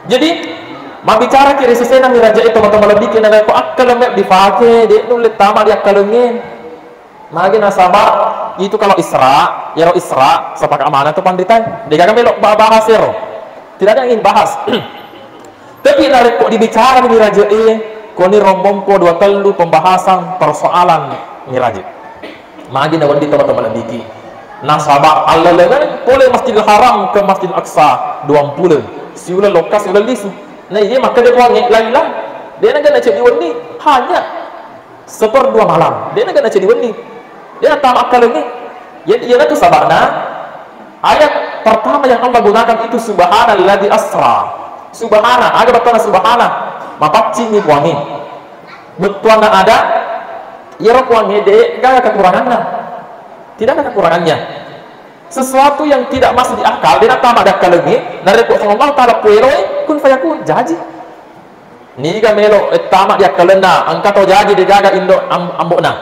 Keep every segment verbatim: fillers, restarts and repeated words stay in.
Jadi, mabbicara ki ri sesena Miraja'e, tomatoa malebbiki, narekko akkaleng mebbi dipake, de' nulle tama di akkalengnge. Magi nasaba itu kalau Isra, iyaro Isra, sepakat mana tu panritae. De'gaga melo ba-, bahas ero. Tidak ada yang ingin bahas. Tapi narekko dibicara di Miraja'e, koni rombongko dua tellu pembahasan persoalan Miraja'e. Magi nawedding tomatoa malebbiki. Nasaba allalengeng pole Masjidil Haram ke Masjidil Aqsa duampuleng. Siuleng lokka, siuleng lisu. Na iya makkeda Puangnge, "Lailah." De'na gana ceddi wenni. Hanya seperdua malam. De'na gana ceddi wenni. De'na tama akkalengnge. Iya, iyanatu saba'na ayat pertama yang Allah gunakan itu, "Subhanalladzi asra." Subhana, aga bettuanna subhana? Mapaccingngi Puangnge. Bettuanna ada, iyaro Puangnge de'gaga kekuranganna. Tidak ada kekurangannya. Sesuatu yang tidak masuk di akal, de'na tama di akkalengnge, narekko Puang Allah Ta'ala pueroe, kun fayakun, jaji. Niga melo, eh, tama di akkalenna, engka to jaji de'gaga indo am-, ambo'na.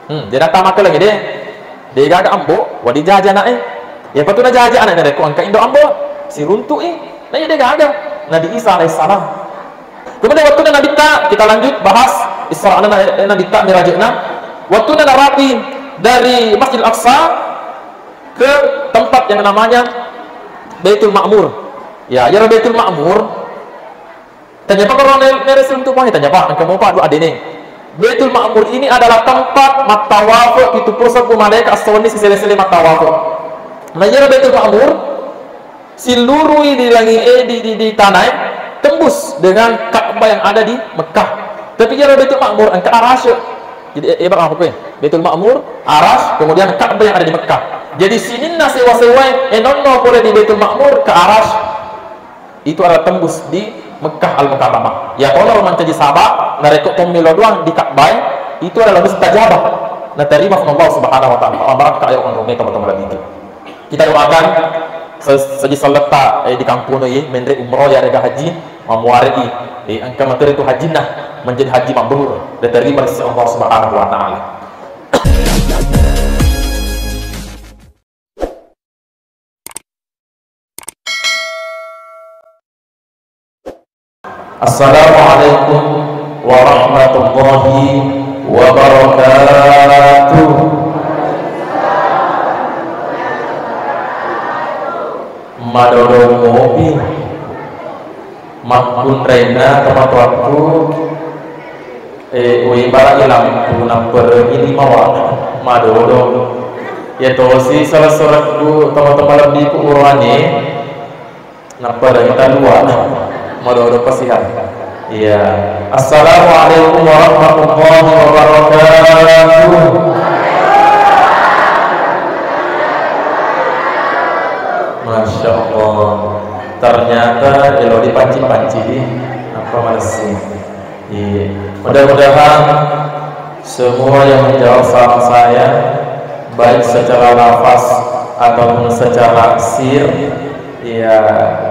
Hmm, de'na tama akkalengnge de'. De'gaga ambo', wedding jaji ana'e. Iyapa tu najaji ana'e narekko engka indo ambo', siruntu'i. Na iya de'gaga. Nabi Isa alaihissalam. Kemudian wettunna Nabitta, kita lanjut bahas Isra'na, eh, Nabitta Mirajna. Wettunna narapi dari Masjidil Aqsa ke tempat yang namanya Baitul Ma'mur. Ya, iyaro Baitul Ma'mur. Tanyapa koro ne-, nere siruntu' Puangnge, tanyapa, engka mopa dua adene. Baitul Ma'mur ini adalah tempat mattawafu pitu puluh sebbu malaika' esso wenni sisele-sele mattawafu. Na iyaro Baitul Ma'mur, silurui di langi-, eh, di, di, di tanae, tembus dengan Ka'bah yang ada di Mekah. Tapi iyaro Baitul Ma'mur engka Arasy. Jadi, eh, ibarat apa kue? Baitul Ma'mur, Arasy, kemudian Ka'bah yang ada di Mekah. Jadi sininna sewa-sewae, eh, nonno pole di Baitul Ma'mur ke Arasy. Itu adalah tembus di Mekah Al-Mukarramah. Ya, kalau mancaji saba, narekko tommi lao doang di Ka'bah, itu adalah mustajabah. Natarima Allah Subhanahu wa Ta'ala. Barakka ayo onrong meka betul itu. Kita doakan se-, seji selletta, eh, di kampung ini, menre umroh ya, rega haji, mamuarei, eh, engka materi tu hajinna, menjadi haji mabrur, diterima di sisi Allah Subhanahu wa Ta'ala. Assalamualaikum warahmatullahi wabarakatuh. Madodo mopi. Makkunrainna tomatoakku, eh, uibarai lampu napperengi limawa. Madodo. Iya tosi sala-salaku tomatoa malebbiku uroane. Nappa dari talua. Madodo pasihan. Iya. Assalamualaikum warahmatullahi wabarakatuh. Masya Allah. Ternyata elo dipancing-pancing di apa malessi. Iya. Mudah-mudahan semua yang menjawab salam saya, baik secara lafaz ataupun secara sir, ya,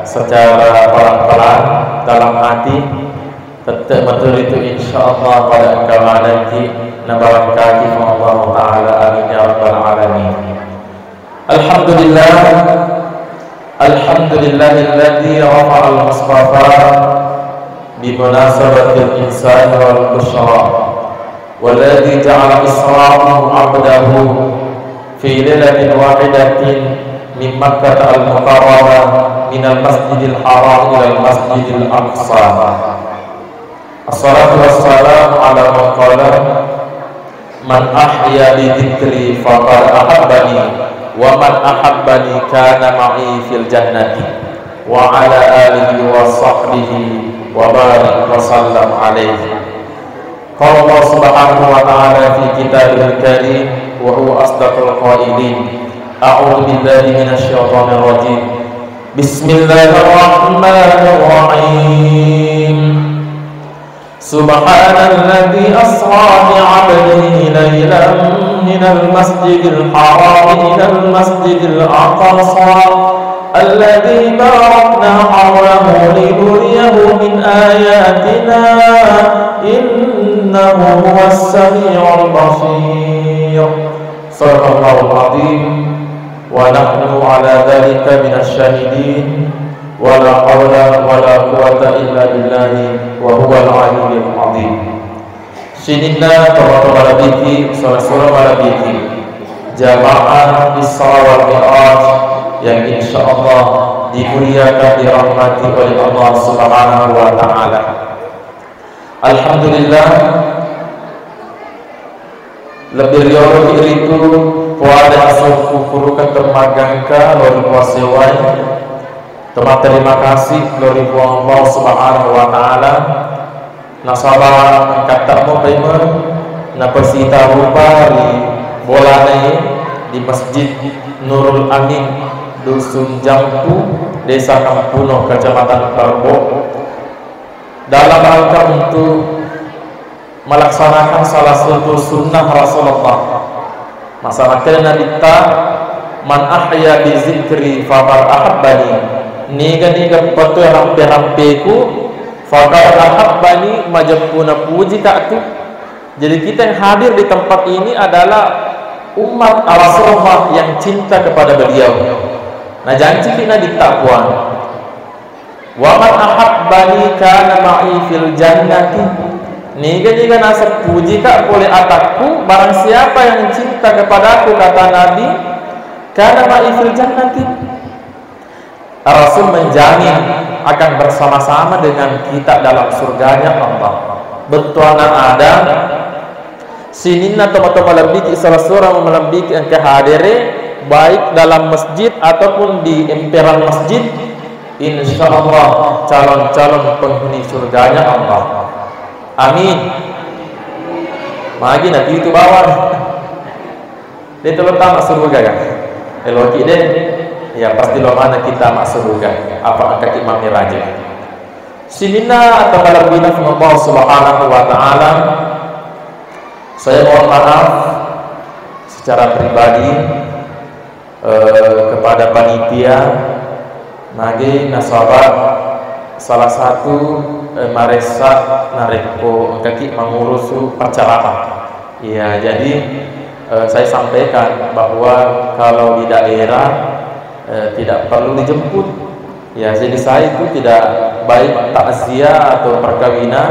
secara pelan-pelan dalam hati, tetap betul itu, insya Allah, pada engka manengki nabarakaki Allah Ta'ala. Amin ya Rabbal Alamin. Alhamdulillah. Alhamdulillahilladzi rafa'al mustafa bimunasabatil insani wal busyra, walladzi ja'ala isra'ahu abdahu fi lailatin wahidatin min Makkah al-Mukarramah minal Masjidil Haram ilal Masjidil Aqsa. Assalatu wassalamu ala man qala, "Man ahya li dzikri faqad ahabbani, wa man ahabbani kana ma'i fil jannati." Wa ala alihi wa sahbihi wa barik wa sallam alaihi. Qala Allah Subhanahu wa Ta'ala fi Kitabihil Karim, wa huwa asdaqul qailin. A'udzu billahi minasy syaithanir rajim. Bismillahirrahmanirrahim. سبحان الذي أسرى بعبده ليلا من المسجد الحرام إلى المسجد الأقصى الذي باركنا حوله لنريه من آياتنا إنه هو السميع البصير. صدق الله العظيم ونحن على ذلك من الشاهدين. Wala haula wala quwata illa billahi wa huwal aliyyil azim. Sininna tomatoa malebbiki, sura-sura malebbiki, jamaah Isra wal Mi'raj yang insyaallah dimuliakan, dirahmati oleh Allah Subhanahu wa Ta'ala. Alhamdulillah, lebbi rioloki ritu poada asukkurukeng temmagangka lao ri Puang Sewwae, temmatterima kasih lao ri Puang Allah Subhanahu wa Ta'ala, nasaba engkattamo paimeng napasita rupa ri bolanae di Masjid Nurul Amin, Dusun Jampu, Desa Kampuno, Kecamatan Tarbo, dalam rangka untuk melaksanakan salah satu sunnah Rasulullah. Masa makkeda Nabitta, "Man ahya bi zikri faqad ahabbani." Niga-niga pettu rampe-rampeku, faqad ahabbani, majeppu napuji ka tu. Jadi kita yang hadir di tempat ini adalah umat Rasulullah yang cinta kepada beliau. Nah, janji ki Nabitta, Puang. "Wa man ahabbani kana ma'i fil jannati." Niga-niga naseng puji ka pole atakku, barang siapa yang cinta kepadaku, kata Nabi, kana ma'i fil jannati. Rasul menjamin akan bersama-sama dengan kita dalam surganya Allah. Bettuanna ada, sininna tomatoa malebbiki, sura-sura malebbiki engka hadere, baik dalam masjid ataupun di emperan masjid, insya Allah calon-calon penghuni surganya Allah. Amin. Magi napitu bawang. De' tolo tama suruga kan? Eloki de', ya pasti lo mana kita ma suruga. Apa angkaki mami raja. Sininna atau kalau bina Allah Subhanahu wa Ta'ala, saya mohon maaf secara pribadi, eh, kepada panitia, magi nasaba salah satu, eh, maressa narekko engkaki mangurusu percaraan. Iya, jadi, eh, saya sampaikan bahwa kalau di daerah, eh, tidak perlu dijemput. Ya, jadi saya itu tidak, baik takziah atau perkawinan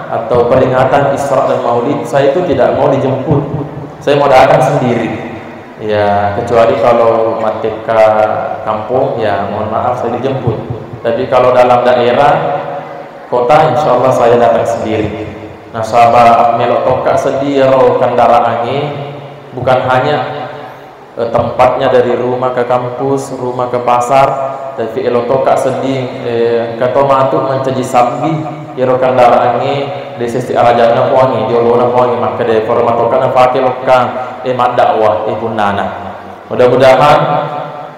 atau peringatan Isra dan Maulid, saya itu tidak mau dijemput. Saya mau datang sendiri. Ya, kecuali kalau mattekka kampung, ya mohon maaf saya dijemput. Tapi kalau dalam daerah, kota, insya Allah saya datang sendiri. Nasaba melo tokka seddi iyaro kendaraangnge, bukan hanya, eh, tempatnya dari rumah ke kampus, rumah ke pasar, tapi elo tokka seddi, eh, engka to matu mancaji sabbi iyaro kendaraangnge, de' sessi arajanna Puangnge, di olona Puangnge, makkeda faro matokka nafake lokka, eh, maddakwah, eh, punnana. Mudah-mudahan,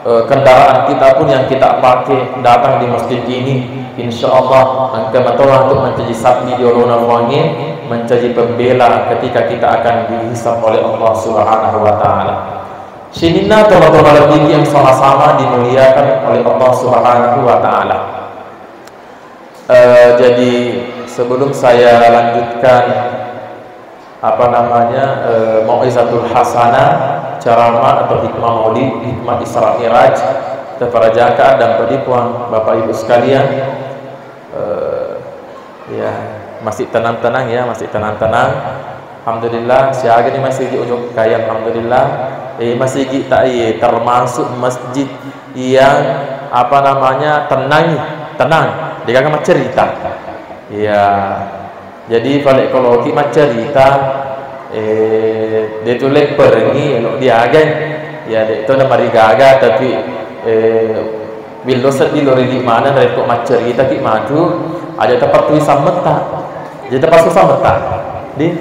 eh, kendaraan kita pun yang kita pakai datang di masjid ini, insya Allah engka matoa untuk mencaji sabbi di olona Puangnge, mencaji pembela ketika kita akan dihisab oleh Allah Subhanahu wa Ta'ala. Sininna tomatoa malebbiki yang sama-sama dimuliakan oleh Allah Subhanahu wa Ta'ala. Eh, jadi sebelum saya lanjutkan, apa namanya, eh, mau'izatul hasanah, ceramah atau hikmah maulid, hikmah Isra Miraj, tafarajakan dan padipuang Bapak Ibu sekalian, eh, ya, masih tenang-tenang ya, masih tenang-tenang. Alhamdulillah, siaga ni masigi ujung kaya, alhamdulillah. Eh, masigi tak, eh, termasuk masjid yang, apa namanya, tenang, tenang. Dia kan maccerita. Iya. Jadi, fale koloki maccerita, eh, de' tu lepperengi, elo diagai. Ya, de' to namarigaga, tapi, eh, willo seddi lo ridi mana, narekko maccerita ki matu, aja tepattui sammetta. Jadi, tepassu sammetta. Di,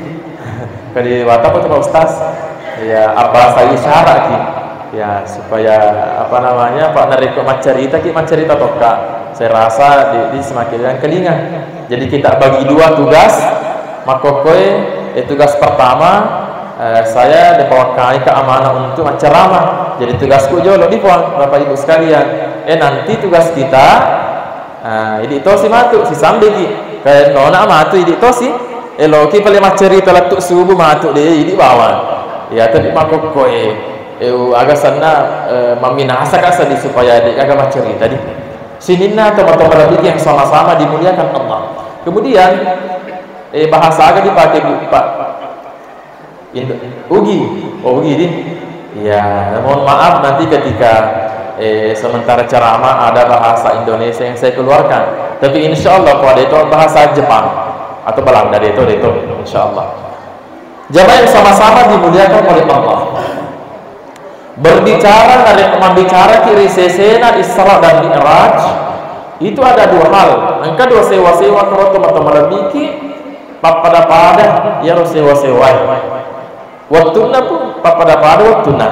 kadi wata apa tu, Pak Ustaz? Ya, apa saya isyarat ki? Ya, supaya, apa namanya, Pak, narekko maccerita ki, maccerita tokka. Saya rasa di, di semakin yang kelinga. Jadi kita bagi dua tugas. Makkokkoe, eh, tugas pertama, eh, saya dipawakkai ke amanah untuk macceramah. Jadi tugasku jolo di Puang, Bapak Ibu sekalian. Eh, nanti tugas kita, eh, idi tosi matu, sisambeki. Kayak nona matu idi tosi. Eloki pale maccerita lettu subuh matu de' idi bawang. Ya, tapi makkokkoe, eh, aga senna, eh, mamminasa ka seddi supaya de' aga maccerita di. Sininna tomatoa malebbi'ki yang sama-sama dimuliakan Allah. Kemudian, eh, bahasa aga dipakai, Bu, Pak? Indo-, Ugi. Oh, Ugi, di. Ya, mohon maaf nanti ketika, eh, sementara ceramah ada bahasa Indonesia yang saya keluarkan. Tapi insya Allah, kalau ada itu bahasa Jepang atau Belanda, ada itu, ada itu, insya Allah. Jamaah yang sama-sama dimuliakan oleh Allah. Berbicara dari pembicara kiri sesena Isra dan Mi'raj, itu ada dua hal. Engka dua sewa-sewa karo tomatoa malebbi'ki, pappada-pada iyaro sewa-sewae. Wettunna pun pappada-pada wettunna.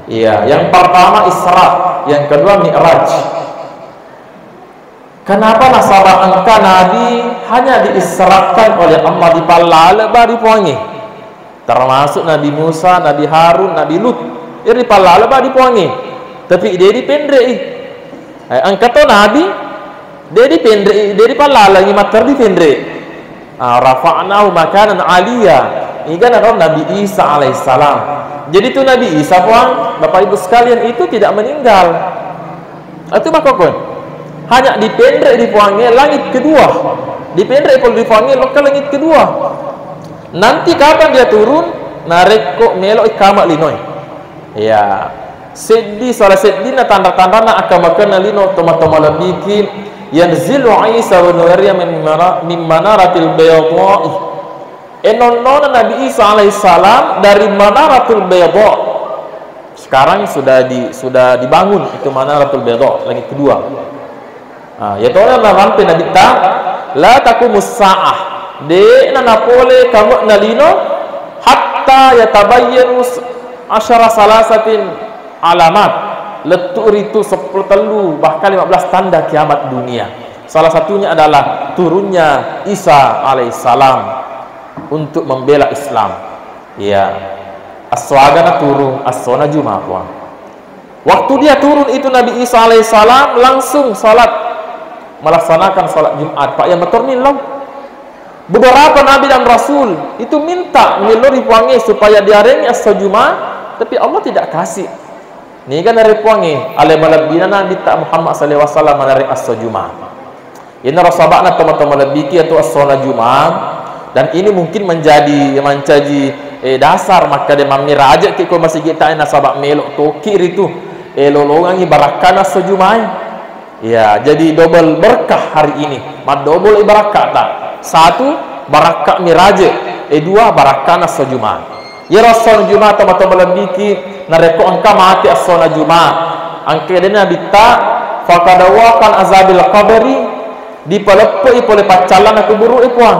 Iya, yang pertama Isra, yang kedua Mi'raj. Kenapa? Nasaba engka Nabi hanya diisrakan oleh Allah, dipallale ba di Puangnge. Termasuk Nabi Musa, Nabi Harun, Nabi Lut. Iri dipallale ba di Puangnge. Tapi de dipenre'i. Eh, engka to Nabi, de dipenre'i, de dipallalengi, mattara dipenre. Ah, rafa'nahu makanan aliyya. Igana ro Nabi Isa alaihissalam. Jadi tu Nabi Isa, Puang, Bapak Ibu sekalian, itu tidak meninggal. Itu makkokkoe. Hanya dipenre di Puangnge langit kedua. Dipenre pole di Puangnge lokka langit kedua. Nanti kapan dia turun? Narekko melo ikkama linoe. Ya. Seddi, salah seddinna tanra-tanranna akkamakenna lino tomatoa malebbi'ki, yanzilu Isa ibnu Maryam min mana-, min manaratil bayda'i. E, nonnona Nabi Isa alaihissalam dari Manaratul Bayda. Sekarang sudah di-, sudah dibangun itu Manaratul Bayda, langit kedua. Ah, ya tona narampe Nabitta, la taqumus sa'ah. De na napole kame'na lino hatta yatabayyanu s-, asyara salasatin alamat. Lettu ritu seppulo tellu, bahkan lima belas tanda kiamat dunia. Salah satunya adalah turunnya Isa alaihissalam untuk membela Islam. Iya. Esso agana turun? Essona Juma, Puang. Waktu dia turun itu Nabi Isa alaihissalam langsung salat, melaksanakan salat Jumat. Pak, yang motor ni lo. Beberapa nabi dan rasul itu minta melo ri Puangnge supaya diarengi esso Juma, tapi Allah tidak kasih. Niga nare Puangnge, ale malebbina Nabitta Muhammad sallallahu alaihi wasallam manare esso Juma. Iyanaro saba'na tomatoa malebbi'ki iyatu essona Juma, dan ini mungkin menjadi, mancaji, eh, dasar makkeda mammiraje'ki ko masigi'ta e nasaba melo toki ritu, eh, lolongangi barakkana esso Jumae. Ya, jadi double berkah hari ini. Maddobol i barakkata. Satu, barakka miraje. E dua, barakkana esso Juma. Iyaro esso Juma tomatoa malebbi'ki, narekko engka mate essona Juma, engka de Nabitta, faqad waqa an azabil qabri, dipaleppe'i pole paccallanna kuburu e, Puang.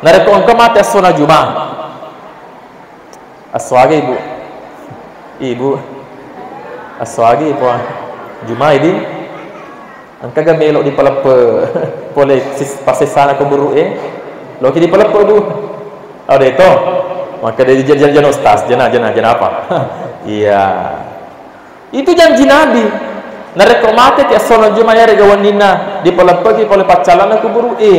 Narekko engka mate essona Juma. Esso aga, Ibu? Ibu. Esso aga, Puang? Jumai, di? Engkaga melo dipaleppe pole sis-, passessana kuburu e? Loki dipaleppe, Bu? Oh, de to. Maka de jana, jana, jana ustaz, jana, jana, jana apa? Iya. Itu janji Nabi. Narekko mateki essona Juma, iyarega wenninna dipaleppeki pole paccallanna kuburu e.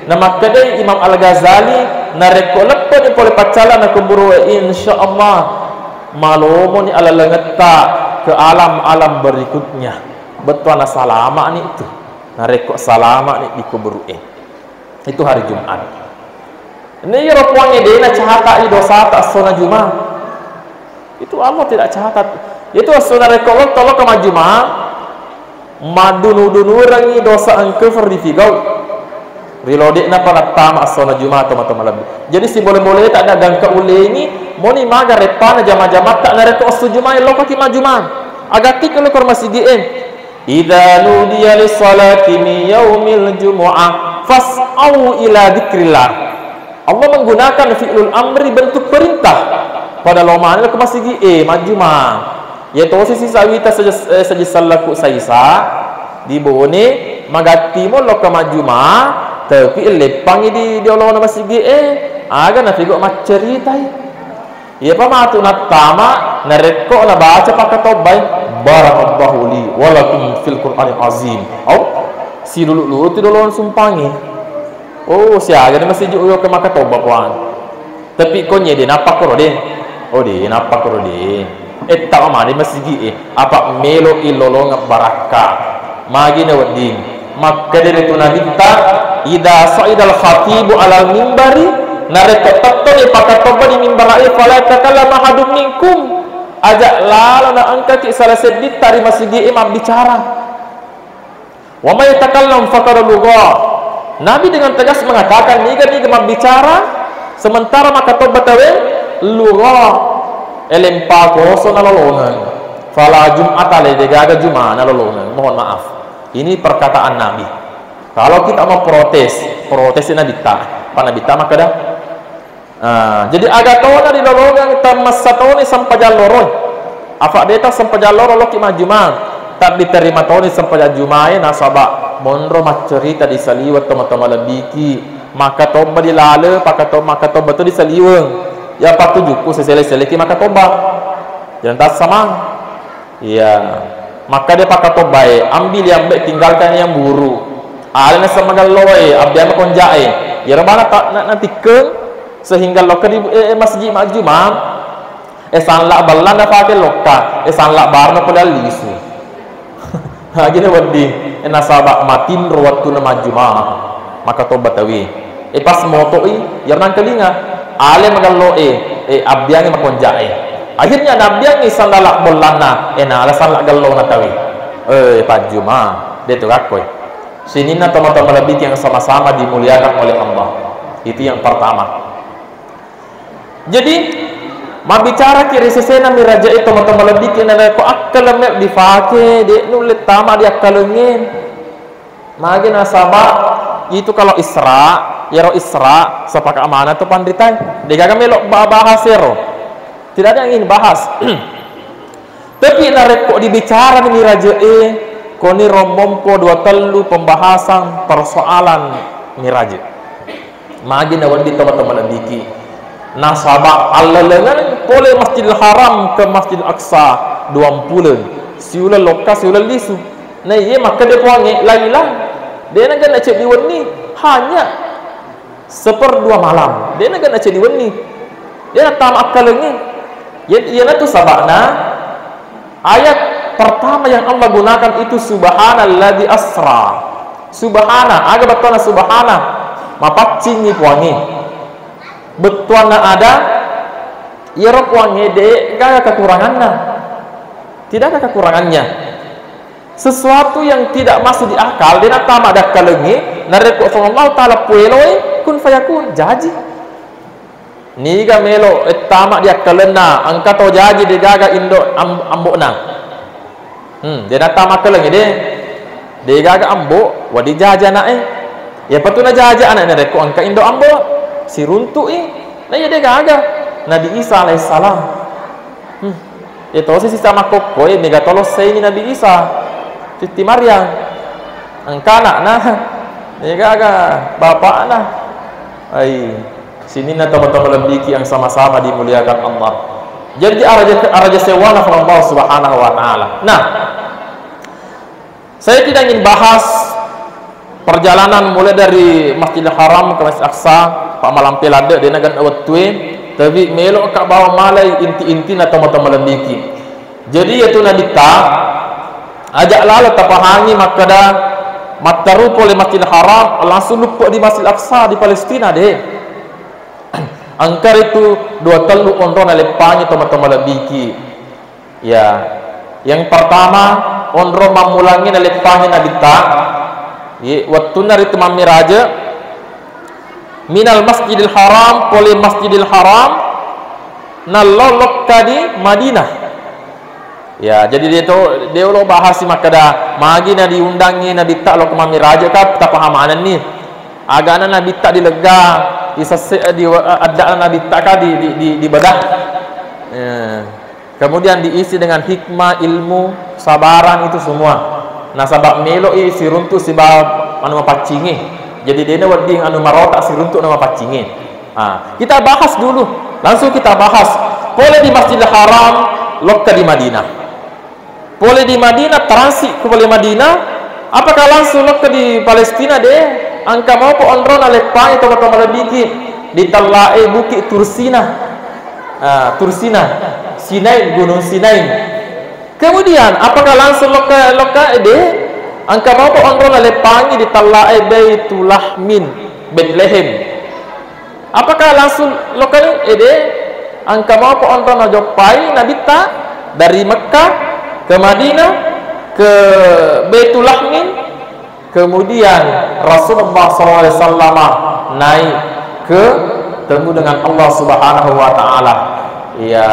Namakkedai Imam Al-Ghazali, narekko leppeni pole paccallanna kuburu e, insya Allah malomoni alalengetta ke alam-alam berikutnya. Bettuanna salama'ni itu. Narekko salama'ni di kuburu e. Itu hari Jumat. Ini iyaro Puangnge de nacahata'i dosata essona Juma. Itu Allah tidak catat. Itu essona rekko lotto lokka majjuma, maddunu-dunurengngi dosa engka ferri figau. Ri lode'na pa nattama essona Juma tomatoa malebbi. Jadi sibole-boleta na gangka ulengi, moni maga reppana jama-jamatta narekko esso Jumae lokkaki majjuma. Agatti ko lokka ro masigi'e. Idza nudiya lis-salati min yaumil jumu'ah fas'au ila dzikrillah. Allah menggunakan fi'lul amri bentuk perintah. Pada lo maneng ke masigi e majjuma. Ya tosi sisa wita saja, eh, saja sallaku saisa di Bone magatti mo lokka majjuma, tapi leppangi di, di olona masigi e. Aga na figo macceritai. Iyapa matu nattama, narekko nabaca pakkatobbai, "Barakallahu li wa lakum fil Qur'anil azim." Au, silulu-lulu tu dolon sumpangi. Oh, siaga ni masih juyo ke makkatobba, Puang. Tapi konye de nappa koro de. Oh, de nappa koro de. Eh, tama mani masigi e. Apa melo ilolong barakka. Magi na wedding. Makkeda ritu Nabitta, "Idza sa'idal khatibu alal mimbari," narekko tettoni pakatobba di mimbarae, "fala yatakallam ahadum minkum," aja lalo na engkaki salah sedditta ri masigi'e mabbicara. "Wa may yatakallam faqad lugha." Nabi dengan tegas mengatakan, niga-niga mabbicara sementara makatobba tawe, lugha, elempa koso nalolongeng. Fala jum'ata le, degaga jumana lolongeng. Mohon maaf. Ini perkataan Nabi. Kalau kita mau protes, protes Nabitta. Apa Nabitta makkeda? Ah, jadi aga tona rilolongeng, tammassa toni sempajang loro. Afa de ta sempajang loro lokki majjuma. Tapi terima toni sempajang jumae nasaba monro maccerita di saliweng tomatoa malebbiki. Makatobba di lale, pakato-, makatobba to di saliweng. Ya patujukku sesele-seleki makatobba. Jangan tassamang. Iya. Makkeda pakatobbae, "Ambil yang baik, tinggalkan yang buruk." Alena semagelloe, abbiang konjae. Iyaro bana ta-, na-, natikkeng sehingga lokka di, eh, eh, masjid majjuma, eh, sanla balla nafake lokka, eh, sanla barna pole allisu. Hagina wedding, eh, nasaba matinro wettunna majjuma, makatobba tawi. Eh, pas moto'i, iyaro nangkalinga. Ale magello'e, eh, abbiangngi makonja'e. Akhirnya nabbiangngi sandala bollanna, eh, nala sandala gellona tawi. Eh, pajjuma, de' tu gakkoi. Sininna tomatoa malebbiki yang sama-sama dimuliakan oleh Allah. Itu yang pertama. Jadi, mabbicaraki ri sesena miraja'e tomatoa malebbiki, narekko akkaleng melo difake, de' nulle tama di akkalengnge. Magi nasaba itu kalau Isra, iyaro Isra, sepakat mana tu panritae. Degaga melo ba-, bahas ero. Tidak ada yang ingin bahas. Tapi narekko dibicara ni miraja'e, koni rommompo dua tellu pembahasan persoalan miraja. Magi nawedding tomatoa malebbiki. Nasaba allalengeng pole Masjidil Haram ke Masjidil Aqsa duampuleng. Siuleng lokka, siuleng lisu. Na iye makkeda Puangnge, "Lailan." De' nagenna ceddi wenni, hanya seperdua malam. De' nagenna ceddi wenni. De' nattama akkalengnge. Iya, iyanatu saba'na ayat pertama yang Allah gunakan itu, "Subhanalladzi asra." Subhana, aga bettuanna subhana? Mapaccingngi Puangnge. Bettuanna ada, iyaro Puangnge de' gaga kekuranganna. Tidak ada kekurangannya. Sesuatu yang tidak masuk di akal, de' nattama dakkalengnge, narekko Allahu Ta'ala pueloi, kun fayakun, jaji. Niga melo ettama di akkalenna, engka to jaji degaga indo am-, ambo'na. Hmm, de' nattama akkalengnge de'. Degaga ambo', wedding jaji ana'e. Iyapa tu najaji ana'e narekko engka indo ambo', siruntu'i. Na iya degaga. Nabi Isa alaihissalam. Hmm. Iya tosi sisa makkokkoe, mega tolossaini Nabi Isa. Sitti Maryam. Engka ana'na. Degaga bapa'na. Ai, sininna tomatoa malebbiki yang sama-sama dimuliakan Allah. Jadi araja, araja sewwana Allah Subhanahu wa Ta'ala. Nah, saya tidak ingin bahas perjalanan mulai dari Masjidil Haram ke Masjid Aqsa, pa malampe ladde, de' nagenna wettue, tapi melo'ka bawa malai inti-intina tomatoa malebbiki. Jadi, iyatu Nabitta, aja' lalo tapahangi makkeda matteru pole Masjidil Haram, langsung luppe' di Masjidil Aqsa di Palestina, de'. Engka ritu dua tellu onro naleppangi tomatoa malebbiki. Ya, yang pertama, onro mammulangngi naleppangi Nabitta, ye, wettunna ritu mammiraja, minal Masjidil Haram, pole Masjidil Haram, nallo lokka di Madinah. Ya, jadi de' to, de' ulo bahasi makkeda, magi na diundangngi Nabitta lokka mammiraja ka, tapaham manenni. Agana Nabitta dilegga, disesse-, di, adda'na Nabitta ka di, di, di, dibedah. Ya. Kemudian diisi dengan hikmah, ilmu, sabaran itu semua. Nasaba melo'i siruntu' sibawa anu mapaccingnge. Jadi de'na wedding anu marota siruntu' na mapaccingnge. Ah, kita bahas dulu. Langsung kita bahas. Pole di Masjidil Haram, lokka di Madinah. Pole di Madinah, transit ko pole Madinah, apakah langsung lokka di Palestina? De', engka mopo onrona leppangi tomatoa malebbiki, ditella'e Bukit Tursina. Ah, Tursina, Sinai, Gunung Sinai. Kemudian, apakah langsung lokka, lokka? De', Engka mapa onrong naleppangi di tellae Baitulahmin, Betlehem. Apakah langsung lokali? Ede, engka mapa onrong najoppai Nabitta dari Mekkah ke Madinah, ke Baitulahmin, kemudian Rasulullah sallallahu alaihi wasallam naik ke temu dengan Allah Subhanahu wa Ta'ala. Ya,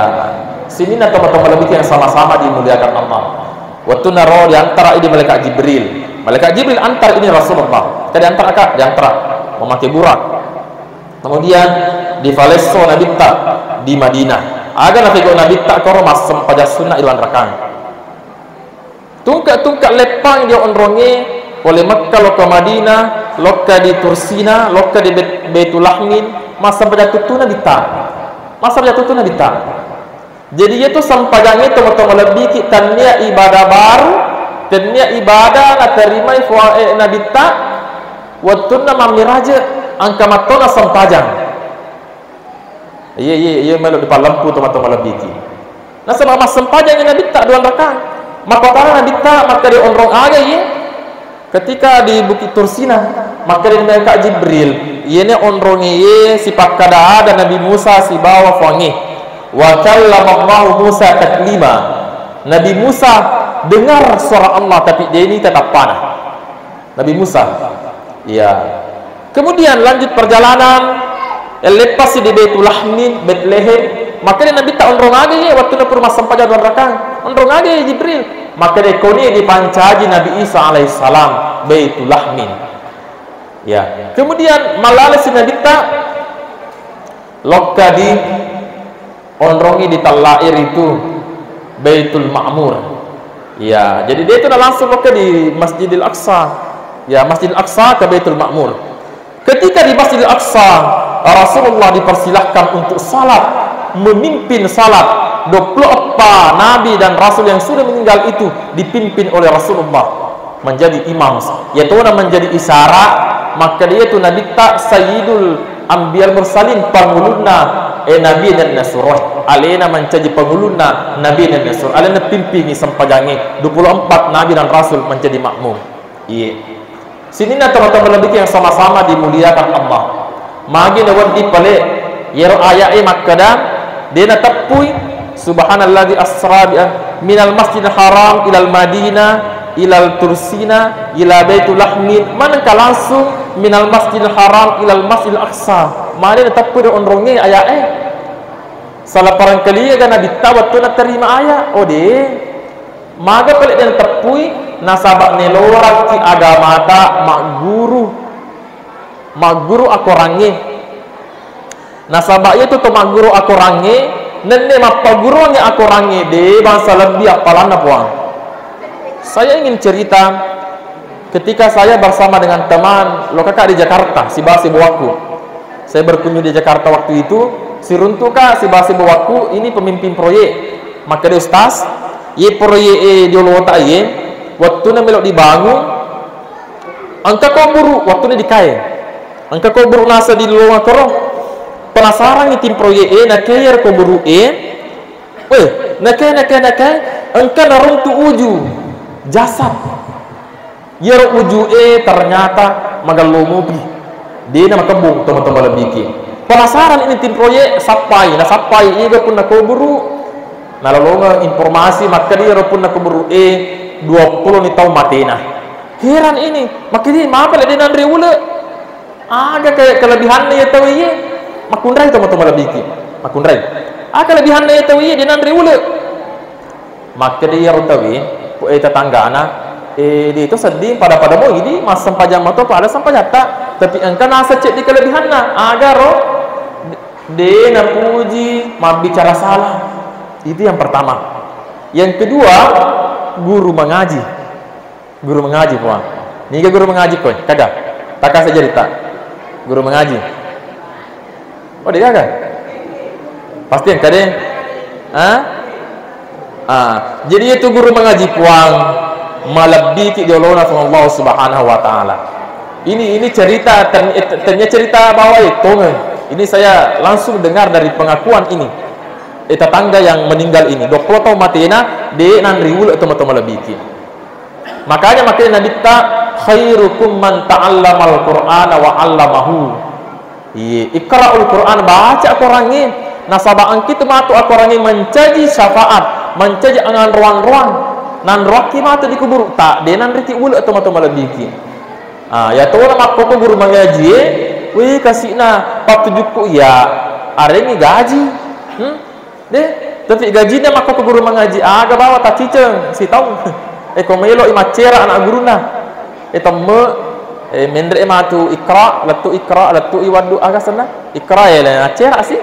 sininna teman-teman lebih yang sama-sama dimuliakan Allah. Wettunna ro diantara idi malaikat Jibril. Malaikat Jibril antar ini Rasulullah. Ka diantara ka, diantara memakai burak. Kemudian difalesso Nabitta di Madinah. Aga nafego Nabitta koro massempajang sunna ilan rakang. Tungka-tungka leppang dia onronge pole Mekka lokka Madinah, lokka di Tursina, lokka di Bet-, Baitulahmin, massempajang tuttuna Nabitta. Massempajang tuttuna Nabitta. Jadi, iyatu sempajangnge tomatoa malebbiki, tennia ibadah baru, tennia ibadah naterimai fua-, eh, Nabitta, wettunna mammiraje, engka mattona sempajang. Iya, iya, iya, melo dipallempu tomatoa malebbiki. Nasaba massempajangngi Nabitta dua rakang. Makkotana Nabitta, makkeda onrong aga iye? Ketika di Bukit Tursina, makkeda malaikat Jibril, iyene onronge iye sipakkada-ada Nabi Musa sibawa Fuangnge. Wa kallamallahu Musa taklima. Nabi Musa dengar suara Allah, tapi deni tatappana. Nabi Musa. Iya. Kemudian lanjut perjalanan, leppasi di Baitulahmin, Betlehem. Makkeda Nabitta, onrong aga iye wettunna pura massempajang dua rakang? Onrong aga iye Jibril? Makkeda, koni dipancaji Nabi Isa alaihissalam, Baitulahmin. Ya. Kemudian malalesi Nabitta lokka di onrongi di tellae ritu Baitul Ma'mur. Ya, jadi de tu na langsung lokka di Masjidil Aqsa. Ya, Masjidil Aqsa ke Baitul Ma'mur. Ketika di Masjidil Aqsa, Rasulullah dipersilahkan untuk salat, memimpin salat. Dua puluh empat nabi dan rasul yang sudah meninggal itu dipimpin oleh Rasulullah menjadi imam. Yatona menjadi isyarat, makkeda iyatu Nabitta Sayyidul Anbiya Mursalin, pangulunna, eh, nabi nenna suroe. Alena mancaji pangulunna nabi nenna suroe. Alena pimpingi sempajangnge, dua puluh empat nabi dan rasul menjadi makmum. Iye. Sininna teman-teman lebih yang sama-sama dimuliakan Allah. Magi nawedding pale, yero aya'e makkeda, de nateppui, subhanalladzi asra bi, minal masjidil haram ilal madinah, ilal tursina, ila baitul lahmin, manengka langsung minal masjidil haram ilal masjidil aqsa. Magi nateppui ro onrongnge aya'e. Salah parangkalinga ga Nabitta wettu naterima aya'? Oh, de. Maga pale de nateppui, nasaba nelorakki agamata magguru. Magguru akorangnge. Nasaba iyatu to magguru akorangnge, nenne mappaguruangngi akorangnge, de bangsa lebbi appalanna Puang. Saya ingin cerita, ketika saya bersama dengan teman, lokaka di Jakarta, sibawa sibawaku. Saya berkunjung di Jakarta waktu itu, siruntuka sibawa sibawaku, ini pemimpin proyek. Makkeda, Ustaz, iye proyek e di olota iye, wettuna melo dibangun, engka kuburu, wettuna dikae. Engka kuburu nasa di lolonga koro. Penasarangngi tim proyek e, nakea iyaro kuburu e. Weh, nakea, nakea, nakea, engka naruntu uju, jasad. Iyaro uju e ternyata magello mupi. De na makebbong tomatoa malebbiki. Penasaran ini tim proyek, sappai, nasappai iga punna kuburu. Nalolongeng informasi makkeda iyaro punna kuburu e dua puluh ni taung matena. Heran ini, makkeda mapa le de nanre ule. Aga ke-, kelebihanna iye tau iye? Makkunrai tomatoa malebbiki. Makkunrai. Aga kelebihanna iye tau iye de nanre ule? Makkeda iyaro tauwe, po-, eh, tetanggana, eh, de to sedding, pada-pada mo idi massempajang mato pada sempajatta, tapi engka nasa ceddi kelebihanna. Agaro? De napuji mabbicara salah. Itu yang pertama. Yang kedua, guru mengaji. Guru mengaji, Puang. Niga guru mengaji koe? Kaga? Takasa jarita. Guru mengaji. Oh, de gaga? Pasti engka de. Ha? Ah, jadi itu guru mengaji, Puang, malebbiki di olona Puang Allah Subhanahu wa Ta'ala. Ini, ini cerita, ten-, eh, tennia cerita bawai, tongeng. Ini saya langsung dengar dari pengakuan ini. Eh, tetangga yang meninggal ini, dua puluh taung matena, de nanre ule tomatoa malebbiki. Makanya makanya Nabitta, "Khairukum man ta'allamal Qur'ana wa 'allamahu." Iye, iqra'ul Qur'an, baca Akorangnge. Nasaba engkitu matu Akorangnge mancaji syafaat, mancaji anganroang-roang. Nanroakki matu di kuburu, ta de nanriki ule to matu malebbiki. Ah, ya tona makkoko guru mangajie, wih, kasi'na pattujukku iya, arengngi gaji. Hmm? De, tapi gajinna makkoko guru mangaji, aga bawa tacciceng sitaung. Eh, ko melo i maccera anak guruna. Eh, temme, eh, menre matu Iqra, lettu Iqra, lettu i waddu, aga senna? Iqra ya, le, maccera si.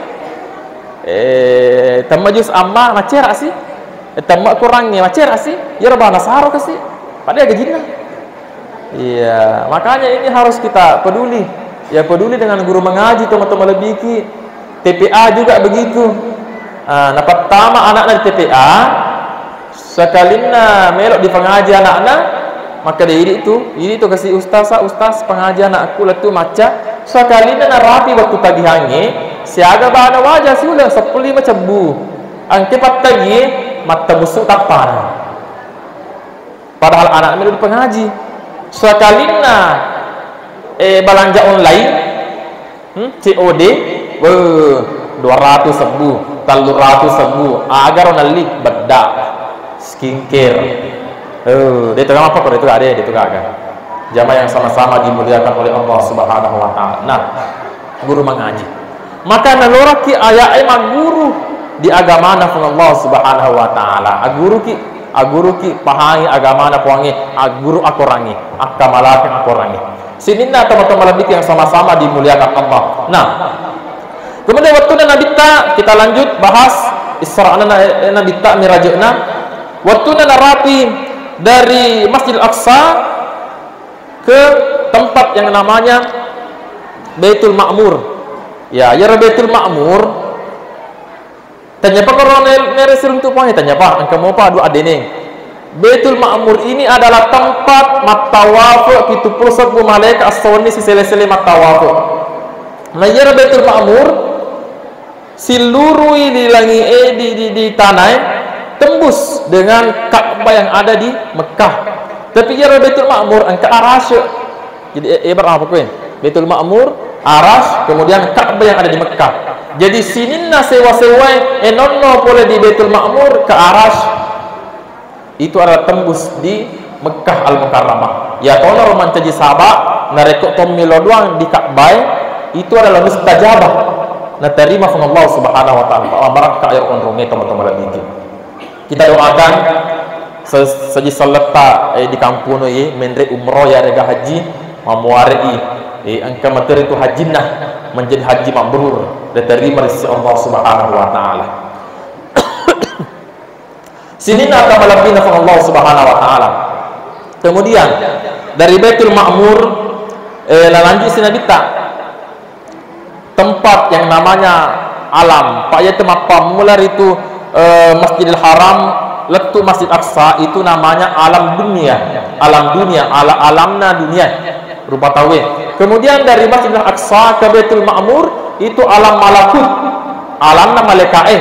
Eh, temme jus amma, maccera si. Eh, temme Akorangnge, maccera si. Iyaro bana saro kasi. Padahal gajinna. Iya, makanya ini harus kita peduli. Ya, peduli dengan guru mengaji, teman-teman lebih ki. T P A juga begitu. Ah, napattama anakna di T P A, sekalinna melo dipangaji anakna, maka dia idi tu, idi tu kasi ustaz, "Ustaz, pangaji anakku lettu macca." Sekalinna narapi waktu tagihangnge, siaga bana waja siuleng seppulo lima cebbu. Angke pattagie, mattabusu tappana. Padahal anak melo dipangaji. Sekalinna, eh, balanja online, hmm, C O D, weh, dua ratus sebbu, tellu ratus sebbu, agaro nelli bedda, skincare. Eh, de tu apa kore tu ade, de tu gaga. Jamaah yang sama-sama dimuliakan oleh Allah Subhanahu wa Ta'ala. Nah, guru mangaji. Maka naloraki aya'e magguru di agamana Puang Allah Subhanahu wa Ta'ala. Agguruki, agguruki pahangi agamana Puangnge, agguru Akorangnge, akkamalakeng Akorangnge. Sininna teman-teman lebih yang sama-sama dimuliakan Allah. Nah, kemudian waktu Nabitta, kita lanjut bahas Isra'na na-, Nabitta Mirajna. Waktu narapi dari Masjidil Aqsa ke tempat yang namanya Baitul Ma'mur. Ya, iyaro Baitul Ma'mur. Tanyapa koro ne-, nere siruntu Puangnge, tanyapa, engka mopa dua adeneng. Baitul Ma'mur ini adalah tempat mattawafu pitu pulo sebbu malaika assawenni sisele-sele mattawafu. Nah, iyaro Baitul Ma'mur, silurui di langi-, eh, di, di, di tanae tembus dengan Ka'bah yang ada di Mekkah. Tapi iyaro Baitul Ma'mur engka arasy. Jadi, eh, ibarat apa kue? Baitul Ma'mur, arasy, kemudian Ka'bah yang ada di Mekkah. Jadi sininna sewa-sewae, eh, nonno pole di Baitul Ma'mur ke arasy. Itu adalah tembus di Mekkah Al-Mukarramah. Ya, tonaro mancaji saba, narekko tommi lo doang di Ka'bah, itu adalah mustajabah. Natarima Puang Allah Subhanahu wa Ta'ala. Barakka ero onrongnge teman-teman lebih. Kita doakan se-, seji selletta, eh, di kampung, eh, menre umroh ya rega haji, mamuare i, eh, engka materi tu hajinna menjadi haji mabrur, diterima di sisi Allah Subhanahu wa Ta'ala. Sininna ata malebbina Puang Allah Subhanahu wa Ta'ala. Kemudian, dari Baitul Ma'mur, eh, lalanjut si Nabitta. Tempat yang namanya alam. Pak, yaitu mappammula ritu, eh, Masjidil Haram, lettu Masjid Aqsa, itu namanya alam dunia. Alam dunia, ala-, alamna dunia. Rupa tauwe. Kemudian dari Masjidil Aqsa ke Baitul Ma'mur, itu alam malakut. Alamna malaika'e.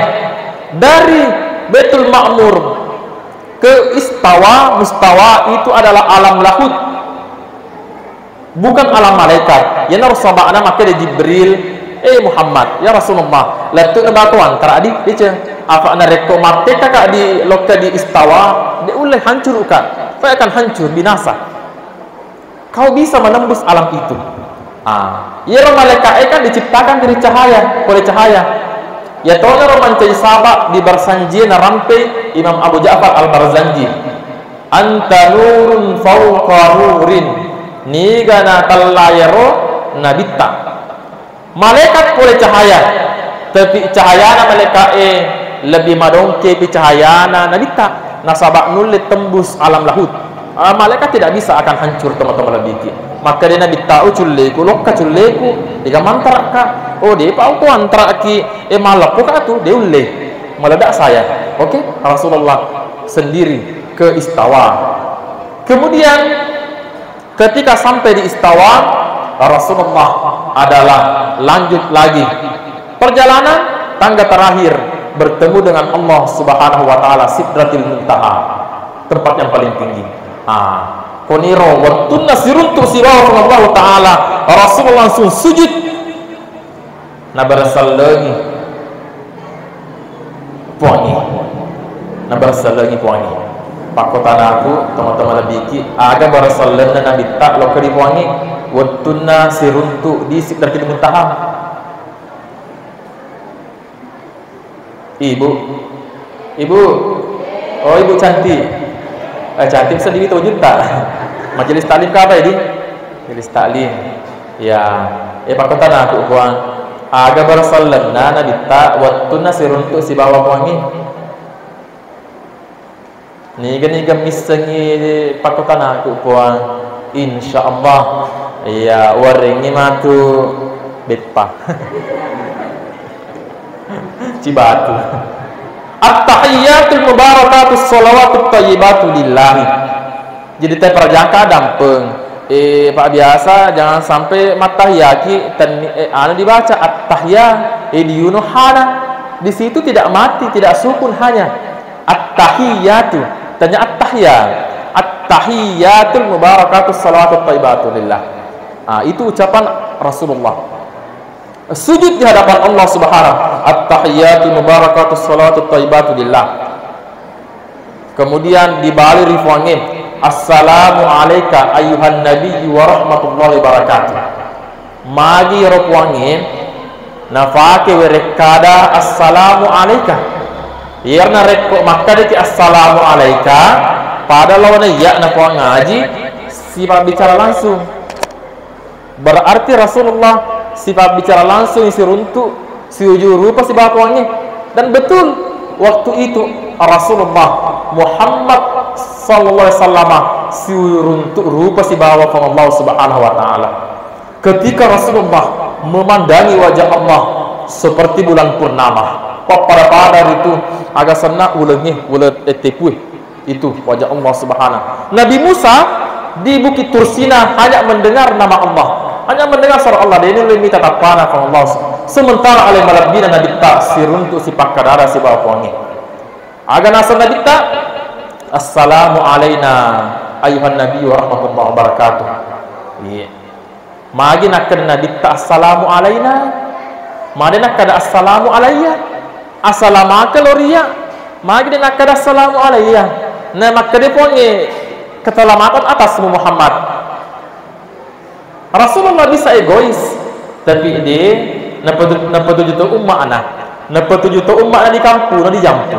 Dari Baitul Ma'mur ke istawa, mustawa, itu adalah alam lahut. Bukan alam malaikat. Iyanaro saba'na makkeda Jibril, "Eh Muhammad, ya Rasulullah, lettu na batu antara di, diceng. Apa narekko matteka ka di lokka di istawa, de ulle hancur ka. Pasti akan hancur, binasa." Kau bisa menembus alam itu. Ah, iyaro malaika'e kan diciptakan dari cahaya, oleh cahaya. Iya tonaro mancaji saba di Barzanji narampe Imam Abu Ja'far Al-Barzanji. "Anta nurun fauqa nurin." Niga natella iyaro nabitta. Malaikat pole cahaya, tapi cahayana malaika'e lebih madongkepi cahayana nabitta, nasaba nulle tembus alam lahut. Ah, malaikat tidak bisa akan hancur, teman-teman lebih ki. Maka dia nabitta, "Oh, culleku, lokka culleku, ega mantarakka?" "Oh, depa uko antaraki, eh, malappo ka tu, de ulle." Meledak saya. Oke, Rasulullah sendiri ke istawa. Kemudian, ketika sampai di istawa, Rasulullah adalah lanjut lagi perjalanan, tangga terakhir, bertemu dengan Allah Subhanahu wa Ta'ala, Sidratil Muntaha, tempat yang paling tinggi. Ah, koniro wettunna siruntu sibawa Puang Allahu Ta'ala, Rasulullah langsung sujud. Nabarsallengi Puangnge. Nabarsallengi Puangnge. Pakkotanaku, tomatoa malebbiki, aga barsallenna Nabitta lokka ri Puangnge wettunna siruntu di Sidratil Muntaha? Ibu. Ibu. Oh, Ibu cantik. Eh, cantik seddi tojuta. Majelis taklim ka apa ini? Majelis taklim. Ya. Eh, pakkotanaku, Puang. Aga barsallenna Nabitta wettunna siruntu sibawa Puangnge? Niga-niga missengngi pakkotanaku, Puang. Insya Allah. Iya, warengngi matu beppa. Cibatu. At-tahiyyatul mubarakatus shalawatut thayyibatu lillahi. Jadi, te perjaka dampeng. Eh, Pak, biasa jangan sampai mattahiyaki tenni-, eh, anu dibaca at-tahya, eh, diuno hana. Di situ tidak mati, tidak sukun hanya. At-tahiyyatu. Tanya at-tahya. At-tahiyyatul mubarakatus shalawatut thayyibatu lillah. Ah, itu ucapan Rasulullah. Sujud di hadapan Allah Subhanahu. At-tahiyyatul mubarakatus shalawatut thayyibatu lillah. Kemudian dibali ri Puangnge, "Assalamu alaika ayyuhan nabiyyu wa rahmatullahi wabarakatuh." Magi ro Puangnge nafake werekkada, "Assalamu alaika." Iyarna rekko makkadaki, "Assalamu alaika," pada lawana iya na Puang Haji, sipabbicara langsung. Berarti Rasulullah sipabbicara langsung, siruntu, siuju rupa sibawa Puangnge. Dan betul, waktu itu Rasulullah Muhammad sallallahu alaihi wasallam siruntu rupa sibawa Puang Allah Subhanahu wa Ta'ala. Ketika Rasulullah memandangi wajah Allah seperti bulan purnama, pappada-pada ritu aga senna ulengnge, uleng ettepue. Itu wajah Allah Subhanahu. Nabi Musa di Bukit Tursina hanya mendengar nama Allah, hanya mendengar suara Allah, de' nulle mita tappana Puang Allah. Sementara ale malebbina Nabitta siruntu sipakkadada sibawa Puangnge. Aga naseng Nabitta? "Assalamu alaina ayyuhan nabi wa rahmatullahi wabarakatuh." Iya. Magi nakkeda Nabitta, "Assalamu alaina." Magi nakkeda, "Assalamu alayya." Assalamaka lo ria. Magi de' nakkeda, "Assalamu alayya." Na makkeda Puangnge, "Keselamatan atasmu, Muhammad." Rasulullah bisa egois, tapi de' napatu-, napatuju to umma'na. Napatuju to umma'na di kampung, na di jampu.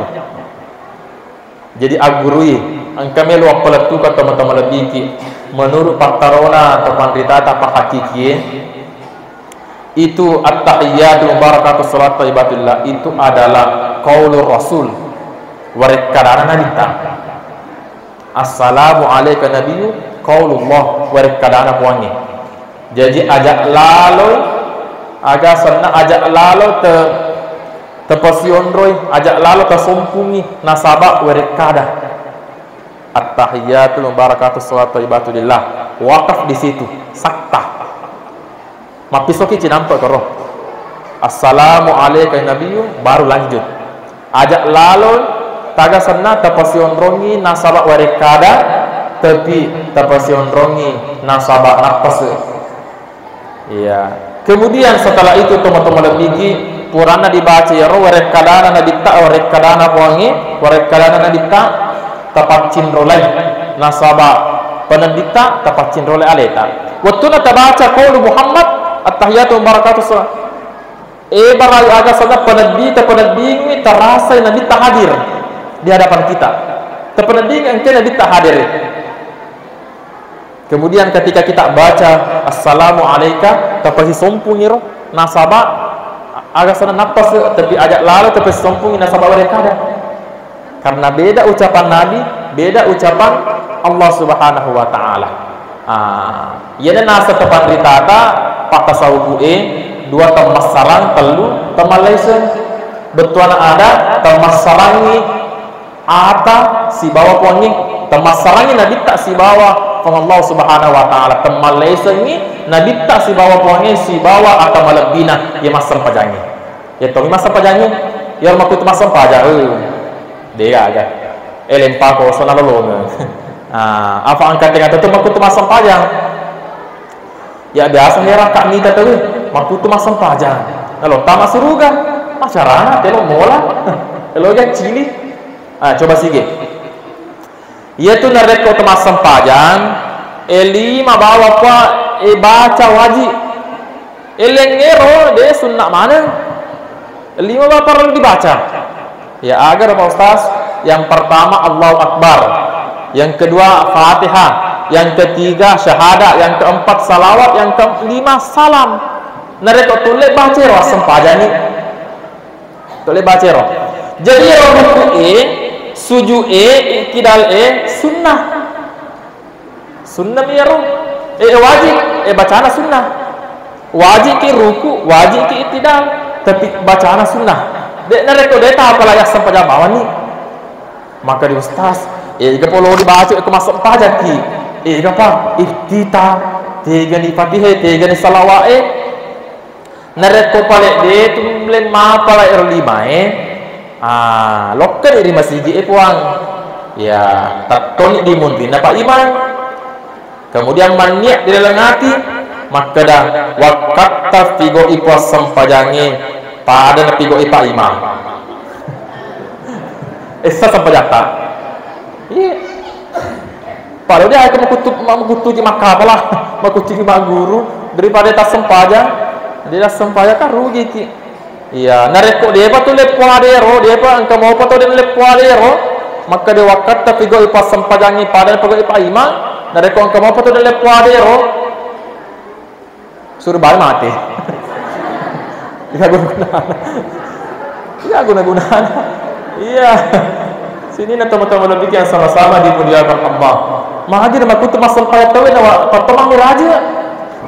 Jadi aggurui, engka melo appalettukang tomatoa malebbiki. Menurut pattarona to panritata pahakikie, itu at-tahiyyatul mubarakatus shalawatut thayyibatillah itu adalah qaulur Rasul, warekkadana Nabitta. "Assalamu alaika nabiyyu," qaulullah, warekkadana Puangnge. Jaji, aja' laloi, aga senna aja' lalo te-, tepasionroi, aja' lalo tasompungi, nasaba' werekkada. At-tahiyyatul mubarakatus shalawatut thayyibatu lillah. Wakaf di situ, sakta. Mappisoki cinampe' koro. "Assalamu alaika ya nabiyyu," baru lanjut. Aja' lalo taga senna tapasionrongi nasaba' warekkada, tapi tapasionrongi nasaba' nappase'. Iya. Kemudian setelah itu, tomatoa malebbiki, puranna dibaca iyaro warekkadana Nabitta, warekkadana Puangnge, warekkadana Nabitta, tapaccinrolai. Nasaba' penedditta tapaccinrolai aleta. Wettunna tabaca qaulu Muhammad, at-tahiyatu mubarakatu sa-, e, barai aga senna peneddi, tapeneddingi, terasai Nabitta hadir di hadapan kita. Tapeneddingi engka Nabitta hadir. Kemudian ketika kita baca, "Assalamu alaika," tapasisompungiro, nasaba' aga senna nappase', tapi aja' lalo tapasisompungi nasaba' warekkada. Karena beda ucapan Nabi, beda ucapan Allah Subhanahu wa Ta'ala. Ah, iyana naseng to panritata, pattasawufu'e, dua temmassarang, tellu temmallaiseng. Bettuanna ada, temmassarangngi ata sibawa Puangnge, temmassarangngi Nabitta sibawa Puang Allah Subhanahu wa Ta'ala, temmallaisengngi Nabitta sibawa Puangnge sibawa ata malebbina, iya massempajangnge. Iya tongi massempajangnge, iya makkutu massempajang, eh, de' gaga. Eh, lempako sana lolongeng. Ah, apa engka tengah tetu makkuttu massempajang? Ya biasa he rakka mita tauwe makkuttu massempajang. Nalo tama suruga, macarana telo mola, telo ga cili. Ah, coba sige. Iyatu narekko to massempajang, e lima bawa pa e baca wajib. Elengngero de sunna maneng. Lima ba parellu dibaca. Ya, aga, Pak Ustaz? Yang pertama, Allahu Akbar. Yang kedua, Fatihah. Yang ketiga, syahadat. Yang keempat, salawat. Yang kelima, salam. Narekko tulle baca ro assempajangi. Tulle baca ro. Jadi, ro ruku e, sujud e, iktidal e, sunnah. Sunnah mi iyaro. Eh, wajib. Eh, bacana sunnah. Wajib ki ruku, wajib ki iktidal. Tapi bacana sunnah. De' narekko de' ta apalagi assempajang bawang ni. Maka di ustaz, eh, ega polo dibaca ko massempajang ki. Eh, ega pa iftitah, tegani Fatihah, tegani salawat, eh. Narekko pale de' tu lemma pala ero lima e, ah, lokkani ri masigi e puang. Ya, tettoni di munrinna Pak Imam. Kemudian manniat di dalam hati, makkeda, wakkatta pigoi puang sempajangi, pada na pigoi Pak Imam. Essa sempajatta. Iya. Padahal dia akan mekutu-, mekutuji makkapala, mekutuji magguru, daripada tassempajang, dia tassempajang kan rugi ki. Iya, narekko depa tu leppo adero, depa engka mopa to de leppo adero, maka de wakkatta pigoi passempajangi pada pigoi paima, narekko engka mopa to de leppo adero, Suruh balik mati. Tidak guna-gunana. Tidak guna-gunana. Iya. Sininna teman-teman lebih yang sama-sama dimuliakan Allah. Magi na makutu massempajang tauwe na wa-, pertama miraja.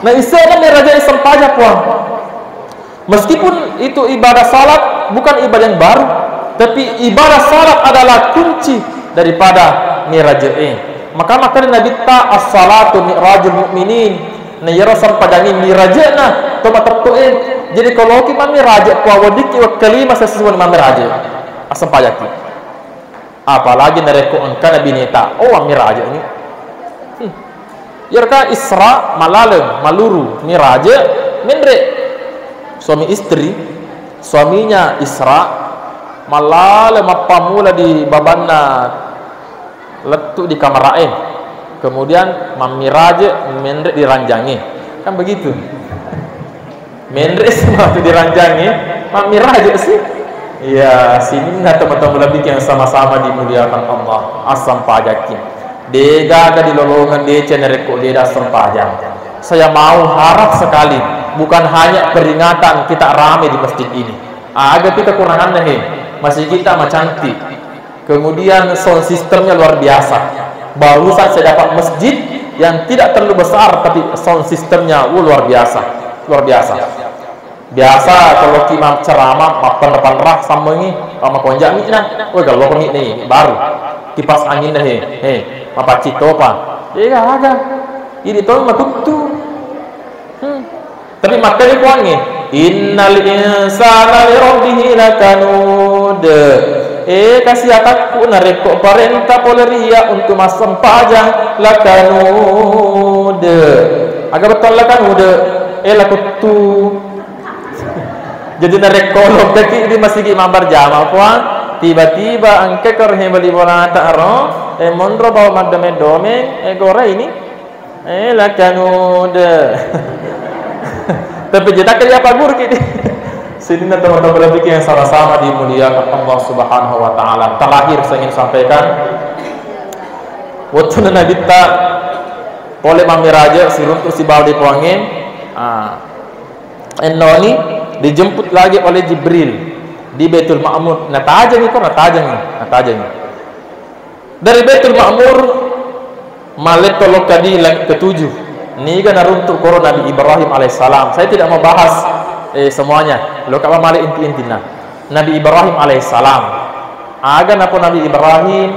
Na isena miraja sempajang puang. Meskipun itu ibadah salat bukan ibadah yang baru, tapi ibadah salat adalah kunci daripada miraja. Maka makanya Nabi ta as-salatu mi'rajul mu'minin. Na iyaro sempajangnge mirajena to matetto'e. Jadi ko loki mammiraje, ko weddikki wekkalima sessuwani mammiraje. Assempajakki. Apalagi narekko engkana bineta, oh, mammiraje ni. Hmm. Iyaro ka Isra malaleng, maluru, miraje, menre. Suami istri, suaminya Isra malaleng mappamula di babanna lettu di kamarae, kemudian mammiraje menre di ranjangnge. Kan begitu. Menre si matu di ranjangnge, mammiraje si. Iya, sininna teman-teman lebih yang sama-sama dimuliakan Allah. Assempajakki. Degaga di lolongan dece narekko deda sempajang. Saya mau harap sekali, bukan hanya peringatan kita rame di masjid ini. Aga kita kekurangannya he, masjid kita macantik. Kemudian sound systemnya luar biasa. Barusan saya dapat masjid yang tidak terlalu besar, tapi sound systemnya, uh, luar biasa. Luar biasa. Biasa kalau ki mam-, ceramah, mappenra-penra sammengi, mamakonja mi'na. Woi, kalau ko mi'na ini baru. Kipas anginna he, he, mapaccing topa. Iya, aga. Ini to makuttu. Hmm. Tapi makkeda puangnge, "Innal insana li rabbihi lakanud." Eh, kasiatakku narekko parenta pole ri iyya untu massempajang, lakanud. Aga bettuanna lakanud? Eh, lakuttu. Jadi narekko lokkaki di masigi mabberjama puang, tiba-tiba engka ko rohe bali bolata ro, eh, monro bawa maddomeng-domeng, eh, gora ini. Eh, lakanud. Tapi jetak dia Pak Guru kini. Sininna teman-teman berpikir yang sama-sama dimuliakan Allah Subhanahu wa Ta'ala. Terakhir, saya ingin sampaikan, waktu Nabi ta pole mammiraja siruntu sibawa di puangnge, ah, ennoni dijemput lagi oleh Jibril di Baitul Ma'mur. Natajangi ko, natajangi, natajangi. Dari Baitul Ma'mur, maletto lokka di langit ketujuh. Niga naruntuk koro Nabi Ibrahim alaihissalam. Saya tidak mau bahas, eh, semuanya. Lokka male inti-intina. Nabi Ibrahim alaihissalam. Aga napo Nabi Ibrahim,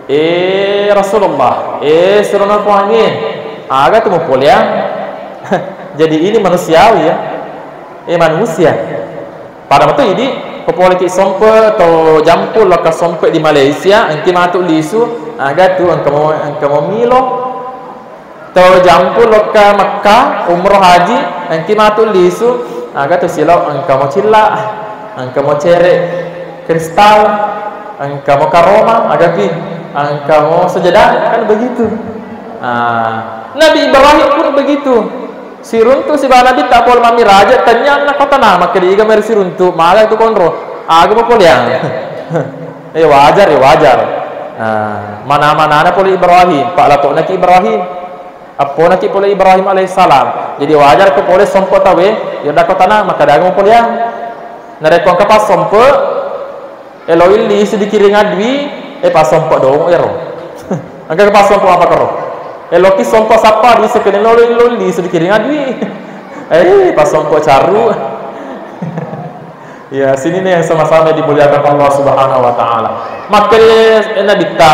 "Eh, Rasulullah, eh, surona puangnge, aga tu mupoleang?" Jadi ini manusiawi ya. Eh, manusia. Pada metu idi, ko pole ki sompe to jampu lokka sompe di Malaysia, engki matu lisu, Aga tu engka mo, engka mo milo. Tau jampu lokka Mekka, umroh haji, engki matu lisu, aga tu silo engka mo cilla, engka mo cere kristal, engka mo karoma, aga pi, engka mo sujada, kan begitu. Ah, Nabi Ibrahim pun begitu. Siruntu sibawa Nabitta pole mammiraja, tennianna kota na, makkeda iga meri siruntu, maga tu konro, aga mo poleang. Eh, wajar, ya wajar. Nah, mana-manana pole Ibrahim, pak lato'naki Ibrahim. Apponaki pole Ibrahim alaihissalam. Jadi wajar ko pole sompo tawe, ya da kota na, makkeda aga mo poleang. Narekko engka passompo, Eloi lisu dikiring adui, eh, passompo domo ero. Engka passompo apa karo? Eloki sompo sappa di sekene lolo, eloi lisu dikiring adui. Eh, passompo caru. Ya, sini nih yang sama-sama dimuliakan Allah Subhanahu wa Ta'ala. Makkeda Nabitta,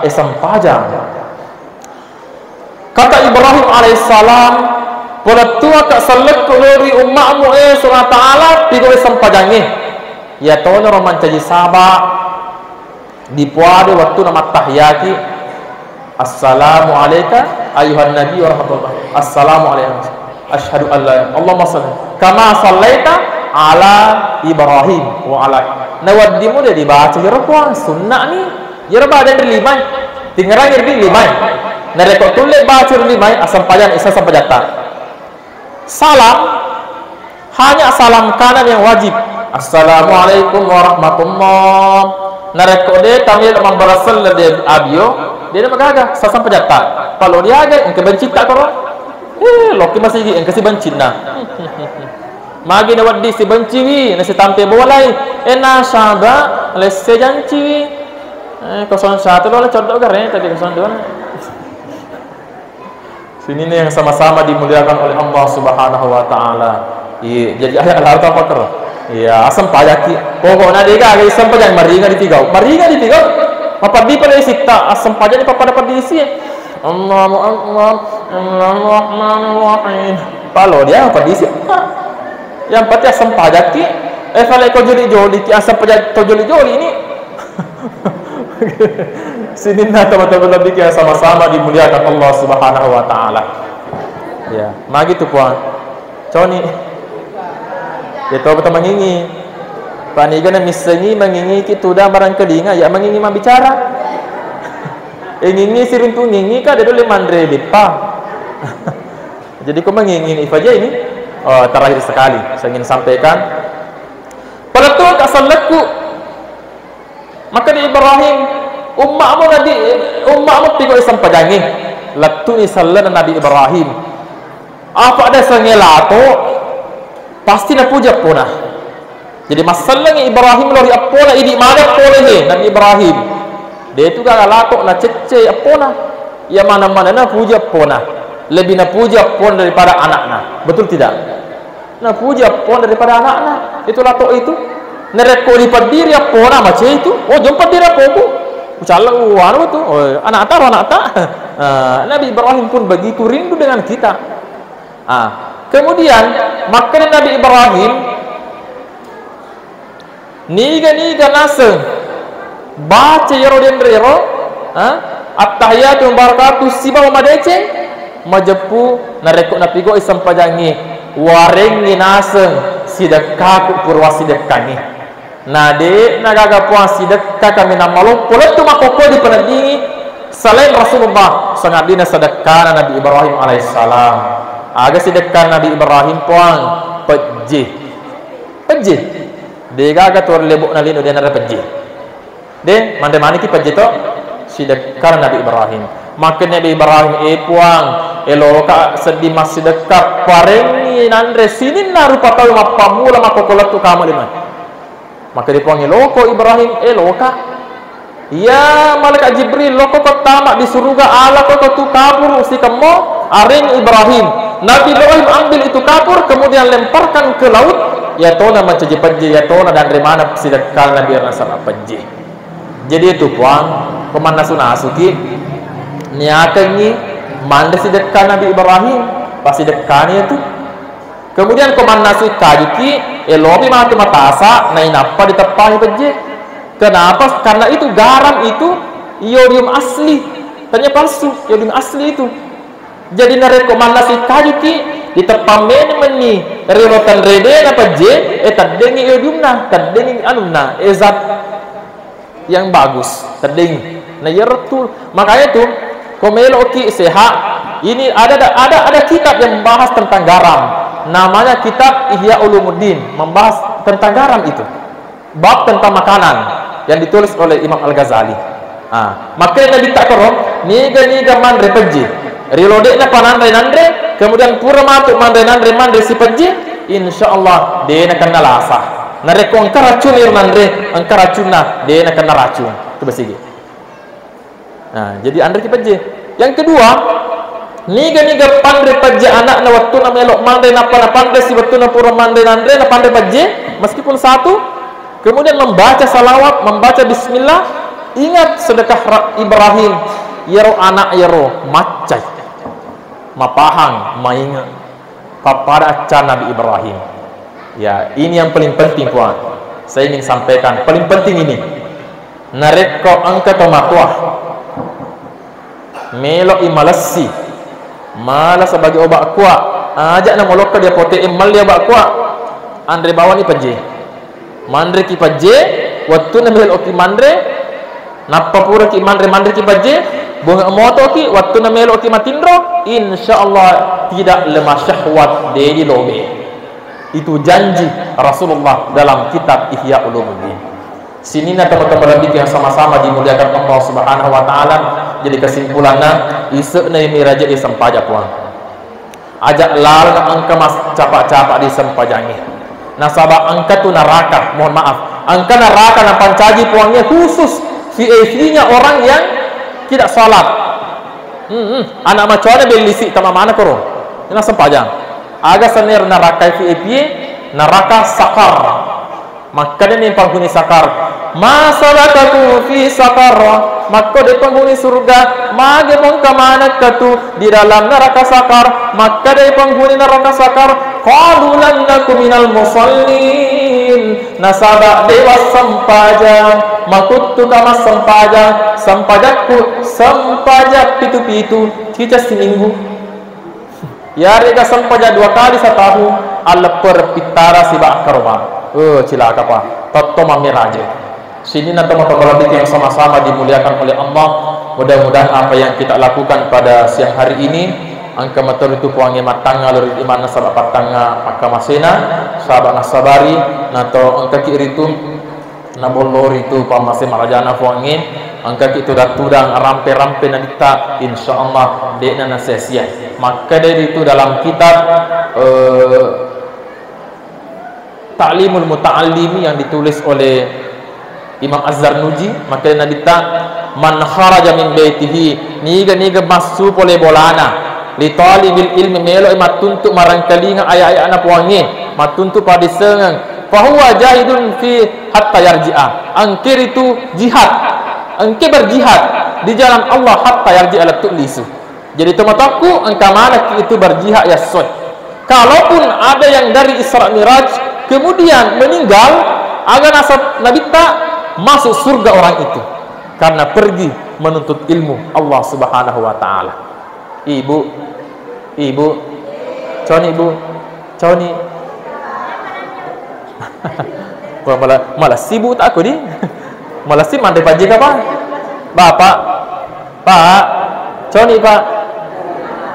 eh, sempajang. Kata Ibrahim alaihissalam, "Polettuaka sellekku lao ri umma'mu, eh, Subhanahu wa Ta'ala, pigau'i sempajangnge." Iyatonaro mancaji saba dipuade wettuna mattahiyaki, "Assalamu alaika ayyuhan nabi warahmatullah. Assalamu alaikum. Asyhadu an la ilaha, Allahumma salli kama sallaita ala Ibrahim wa ala." Naweddimmu de dibaca iyaro, Puang, sunna'ni. Iyaro bade ri limai. Tingngerangi ri limai. Narekko tulle baca ri limai, assempajanni, isa sempajatta. Salam, hanya salam kanan yang wajib. "Assalamualaikum warahmatullah." Narekko de tamelo mabbarasella de abio, de magaga, isa sempajatta. Palo diaga, engka bencitta koro. Eh, lokki masigi, engka si bencinna. Magi nawedding sibenciwi, nasitampe bolai. Eh, nasaba lesse janciwi. Eh, kosong satu lo coddo gare, tapi kosong dua. Sini nih yang sama-sama dimuliakan oleh Allah Subhanahu wa Ta'ala. Iya, jadi ayat lalu apa kero? Iya, assempajakki. Pokokna dega aga sempajang, maringa dipigau. Maringa dipigau. Mapaddi pada isitta, assempajakni pappada paddi isi. Allahu Akbar. Alrahmanirrahim. Palo dia apa diisi? Yang penting assempajakki. Eh, fale ko joli-joli ki, assempajang to joli-joli ini. Sininna teman-teman lebih yang sama-sama dimuliakan Allah Subhanahu wa Ta'ala. Ya, magi tu, Puang. Coni. Ya, to betul mengingi. Paniga na missengi mengingi ki tuda marangkelinga, ya mengingi mabicara. Eh, ngingi siruntu ngingi ka, de dole manre beppa. Jadi ko mengingi ifaja ini, eh, terakhir sekali saya ingin sampaikan. Palettuka sellekku. Makkeda Ibrahim, umma'mu Nabi, umma'mu pigau'i sempajangnge. Lettuni sellena Nabi Ibrahim. Apa de sengnge lato, pasti napuji eppona. Jadi massellengngi Ibrahim lao ri eppona, idi maneng pole he Nabi Ibrahim. De tu gaga lato nacecce eppona. Iya maneng-manenna napuji eppona. Lebih napuji eppona daripada anakna. Betul tidak? Napuji eppona daripada anakna. Itu lato itu. Narekko dipeddiri eppona macei tu, oh, jom peddiri eppoku. Ucalla, uh, anu tu, oh, anakta ro anakta. Ah, Nabi Ibrahim pun begitu rindu dengan kita. Ah, kemudian makkeda Nabi Ibrahim, niga-niga naseng baca iyaro denre ro, ah, attahiyatu mubarakatu sibawa madeceng, majeppu narekko napigau'i sempajangnge, warengngi naseng sidekkaku pura wassidekkangngi. Na de nagaga Puang sidekka kaminang maloppo lettu makkokkoe dipeneddingi selain Rasulullah, sangadinna sedekkana Nabi Ibrahim alaihissalam. Aga sidekkana Nabi Ibrahim, Puang? Pejje. Pejje. De gaga tuo ri lebo'na lino de nara pejje. De, manre maniki pejje to? Sidekkana Nabi Ibrahim. Makkeda Nabi Ibrahim, eh Puang, eloka seddi massidekka, parengngi nanre sininna rupa tau mappammula makkokko lettu kama lino. Makkeda Puang, "Eloko Ibrahim, eloka." Iya malaikat Jibril, "Loko ko tama di suruga, alako ko tu kapur sikemmo, areng Ibrahim." Nabi Ibrahim ambil itu kapur, kemudian lemparkan ke laut. Iyatona mancaji pejje, iyatona danre maneng sidekkana Nabi Ibrahim sama pejje. Jadi itu Puang, ko mannasu-nasuki, niakengngi manre sidekka Nabi Ibrahim, pasidekkani itu. Kemudian ko mannasui kajiki, elomi matu matasa, nainappa diteppangi pejje. Kenapa? Karena itu garam itu Iodium asli, tania palsu, iodium asli itu. Jadi narekko mannasi kajuki, diteppa meni menni riro tanre de napejje, e teddengi iodiumna, teddengi anunna, e zat yang bagus, teddengi. Nah, iyaro tu, makanya tu, ko meloki sehat, ini ada, ada, ada kitab yang membahas tentang garam. Namanya kitab Ihya Ulumuddin, membahas tentang garam itu. Bab tentang makanan yang ditulis oleh Imam Al-Ghazali. Ah, makanya Nabitta koro, niga-niga manre pejje. Ri lode'na pananre nanre, kemudian pura matu manre nanre, manre si pejje, insya Allah de nakenna lasa. Narekko engka racun iro nanre, engka racunna, de nakenna racun. Coba sigi. Nah, jadi anre ki pejje. Yang kedua, niga-niga panre pejje anakna wettunna melo manre, nappa napanre si wettunna pura manre nanre, napanre pejje, meskipun satu, kemudian membaca salawat, membaca bismillah, ingat sedekah Ra-, Ibrahim, iyaro anak iyaro maccai, mapahang, mainge. Pappada acca Nabi Ibrahim. Ya, ini yang paling penting, Puang. Saya ingin sampaikan, paling penting ini. Narekko engka tomatoa melo i malessi, mala sebagai obat kuat, ajak na molokka di apotek e melli obat kuat, anre bawani pejje. Manreki pejje, wettunna meloki manre, nappa puraki manre, manreki pejje, bunge motoki, wettunna meloki matinro, insya Allah tidak lemah syahwat, de di lobe. Itu janji Rasulullah dalam kitab Ihya Ulumuddin. Sininna teman-teman rabbiki yang sama-sama dimuliakan Allah Subhanahu wa Ta'ala, jadi kesimpulanna, ise'na mi raja i sempaja, Puang. Aja laleng engka mas capa-capa di sempajangnge. Nasaba engka tu neraka, mohon maaf, engka neraka napancaji Puangnge khusus V I P-nya orang yang tidak salat. Hmm, hmm. Anak macoane bellisi tama mana koro. Ina sempajang. Aga senner neraka V I P, neraka sakar. Makkedani penghuni sakar, "Ma salakakum fi sakar?" Makkedai penghuni surga, "Mage mongka manekka tu di dalam neraka sakar?" Makkedai penghuni neraka sakar, "Qalu lam naku minal musallin." Nasaba dewa sempajang, makuttuka massempajang, sempajakku sempajang pitu-pitu, cica siminggu. Iyarega sempajang dua kali satahu, alleppereng pittara siba akkarobang. Eh, cilaka pa. Totto mammiraje. Sininna tomatoa rabbiki yang sama-sama dimuliakan oleh Allah. Mudah-mudahan apa yang kita lakukan pada siang hari ini, engka matori tu Puangnge mattangnga lao ri limanna saba pattangnga pakkamasena, saba nassabari, nato engkaki ritu nabollori tu pammase marajana Puangnge, engkaki tudang-tudang, rampe-rampe naditta, insya Allah de'na nasia-sia. Makkedai ritu dalam kitab, eh, Ta'limul Muta'allim yang ditulis oleh Imam Az-Zarnuji, makkeda naditta, "Man kharaja min baitihi," niga-niga massu pole bolana, "li talibil ilmi," melo mattuntu marengkalinga aya-ayana Puangnge, mattuntu padisengeng, "fahuwa jahidun fi hatta yarji'a." Engke ritu jihad. Engke berjihad di jalan Allah hatta yarji'a, lettu lisu. Jadi tomatoakku engka manekki itu berjihad yassoe. Kalaupun ada yang dari Isra Miraj kemudian meninggal, aga nasab nabitta, masuk surga orang itu karena pergi menuntut ilmu Allah Subhanahu wa Ta'ala. Ibu, ibu, coni, Bu, coni. Wah, mala-, malessi, Bu, tak aku di. Malessi manre pajjika, Pak. Bapak, Pak, coni, Pak.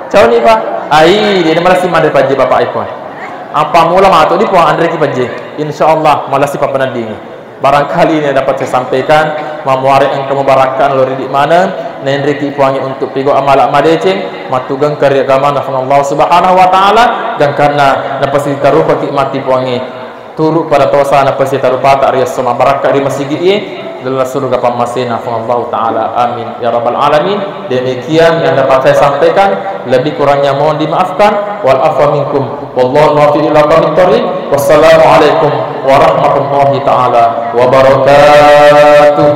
Coni, Pak. Ai, dia malessi manre pajji, Bapak, ai, Pak. Apa mula matu di, Pak, anre ki pajji. Insya Allah, malessi, Pak, penandingi. Barangkali ini yang dapat saya sampaikan, mamuare engka mubarakka lao ri idi maneng, naenreki Puangnge untuk pigau amala madeceng, mattugeng kari agamana Puang Allah Subhanahu wa Ta'ala, gangkanna napasitarupaki matti Puangnge, turu pada tosa napasitarupata ri esso mabarakka ri masigi'e, dalam surga pammasena Puang Allah Ta'ala. Amin ya rabbal alamin. Demikian yang dapat saya sampaikan, lebih kurangnya mohon dimaafkan. Wal afwa minkum. Wallahul muwaffiq ila aqwamit thariq. Wassalamualaikum warahmatullahi taala wabarakatuh.